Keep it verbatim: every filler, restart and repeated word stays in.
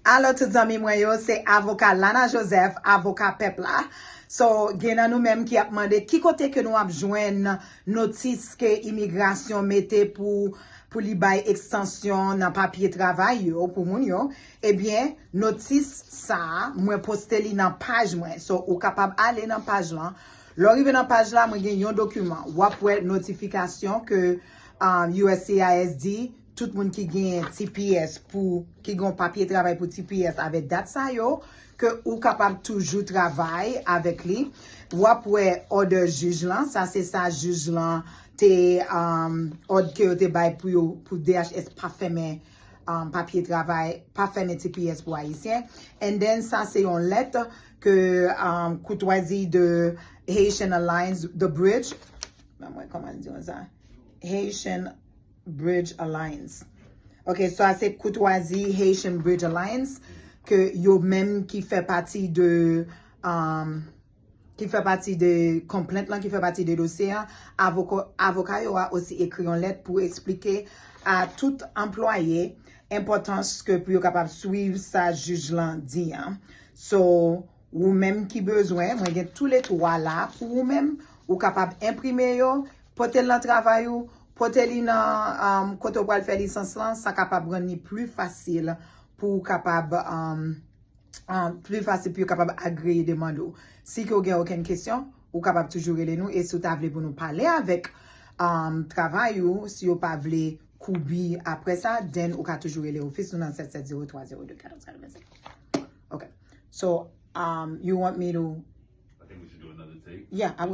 Alo tout zanmi mwen yo, se avoka Lana Joseph, avoka pèp la. So, gen nan nou menm ki ap mande ki kote ke nou ap jwenn notis ke imigrasyon mete pou, pou li bay ekstansyon nan papye travay yo pou moun yo. Ebyen, notis sa a, mwen poste li nan paj mwen. So, ou kapab ale nan paj lan. Lè w rive nan paj la, mwen gen yon dokiman. W ap wè notifikasyon ke um, U S C I S di, tout moun ki gen T P S pou, ki gen papye travay pou T P S avèk dat sa yo, ke ou kapab toujou travay avèk li. W ap wè òdè jij lan, sa se sa jij lan te, um, òd ke yo te bay pou yo, pou D H S pa fèmen um, papye travay, pa fèmen T P S pou Ayisyen. And then, sa se yon lèt ke um, koutwazi de Haitian Alliance, The Bridge. Ban mwen kòman l di sa. Haitian Bridge Alliance. Ok, sa se koutwazi Haitian Bridge Alliance ke yo menm ki fè pati de um, ki fè pati de konplent lan, ki fè pati de dosye an, avoka, avoka yo a osi ekri yon lèt pou eksplike a tout anplwaye enpòtans ke pou yo kapab swiv sa jij lan di an. So, ou menm ki bezwen, mwen gen toulètwa la pou ou menm, ou kapab enprime yo, pote l nan travay ou, pote li nan um, kote w pral fè lisans lan, sa kapab rann li pli fasil pou w kapab um, um, pli fasil pou yo kapab agreye demann ou. Si ke w gen okenn kesyon, ou kapab toujou rele nou. E si w ta vle pou nou pale avèk um, travay ou, si yo pa vle koubi apre sa, then ou ka toujou rele ofis nou nan sèt sèt zewo twa zewo de katòz katrevensenk. Ok. So, um, you want me to I think we should do another take. Yeah, I